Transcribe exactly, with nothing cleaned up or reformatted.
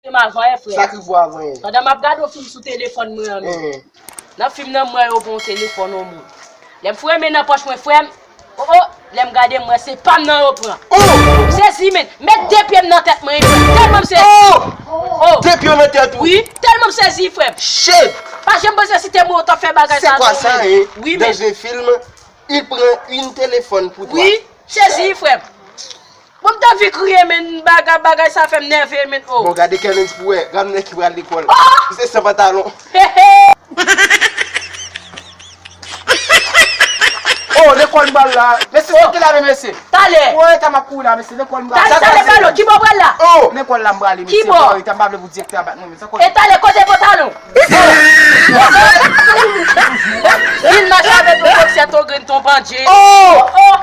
M avan yè, frè. Sa k rive w avan yè? Pandan m ap gade yon fim sou telefòn mwen an, men. Nan fim nan, m wè yo pran yon telefòn yon moun. Lè m foure men nan pòch mwen, frè m, o, o, lè m gade, m wè se pa m nan yo pran. M sezi, men. Met de pye m nan tèt mwen, frè m. Tèlman m sezi. Oh! De pye w nan tèt ou? Wi, tèlman m sezi, frè m. Shit! Pa janm panse si te mwen yo t ap fè bagay sa. C'est quoi ça, hein? Wi, men. Dans un film, il prend une téléphone pour toi. Wi, sezi, frè m. Bon, m t anvi kriye, men bagay, bagay sa fè m nève, men, oh. Bon, gade Kennens pou wè, gade nèg ki pral lekòl. Oh! Se san pantalon. He, he. Oh, lekòl m pral la. Mesye, se ki la, men, mesye? Talè. Wè, ta m ap kouri la, mesye, lekòl m pral. Talè, talè, talè, ki bò w pral la? Oh! Lekòl la m prale, mesye. Ki bò? Bò, ta m pa vle pou direktè a bat mwen, men sa koze. E talè, koze pantalon. Vin mache avèk yon bòksè, ton grenn, ton pandje. Oh! Oh!